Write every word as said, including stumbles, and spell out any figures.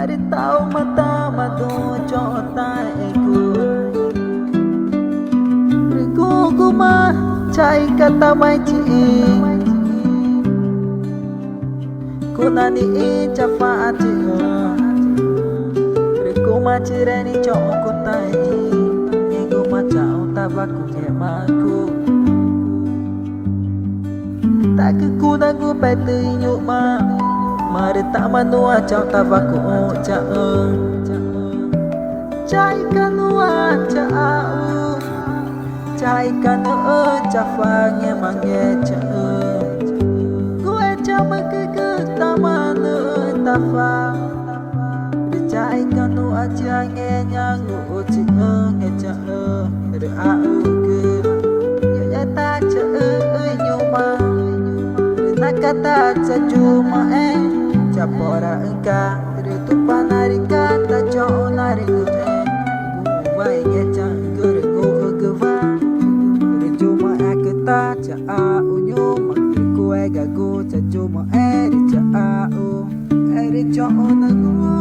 Rü taxuma tama duü̃xü̃ choxü̃ taãẽgu. Rü guxü̃guma chaicatama ixĩxü̃ cuna nixĩ chacua̱xãchiü̃. Rü cuma chire nixĩ choxü̃ cutaãẽxü̃, ngẽxguma chaxü̃tawa cungẽxmaxü̃gu. Rü taxca̱x cudaxgu pextü i ñu̱xma, marü tama nuã chaxü̃tawa cuxü̃chaü̃. Chaica nuã chaxu, chaica nüxü̃ chacua̱x ngẽma ngechaü̃. Guxechamaxü̃cü tama nüxü̃ tacua̱x. Rü chaica nuã chia ngeña nguxuchiü̃ ngechaü̃. Rü axugü yexetchaü̃ i ñu̱xma, rü naca ta chayumaxẽ chaporaxü̃ca̱x. Rü Tupana rü Tata choxü̃ narüngü̃xẽẽ, guxü̃wa i ngechaü̃cü rü guxü̃güwa. Rü yumaxẽãcü ta chaxu ñu̱xma, rü cuegagu chayumaxẽ rü chaxu, erü choxü̃ nangẽxma.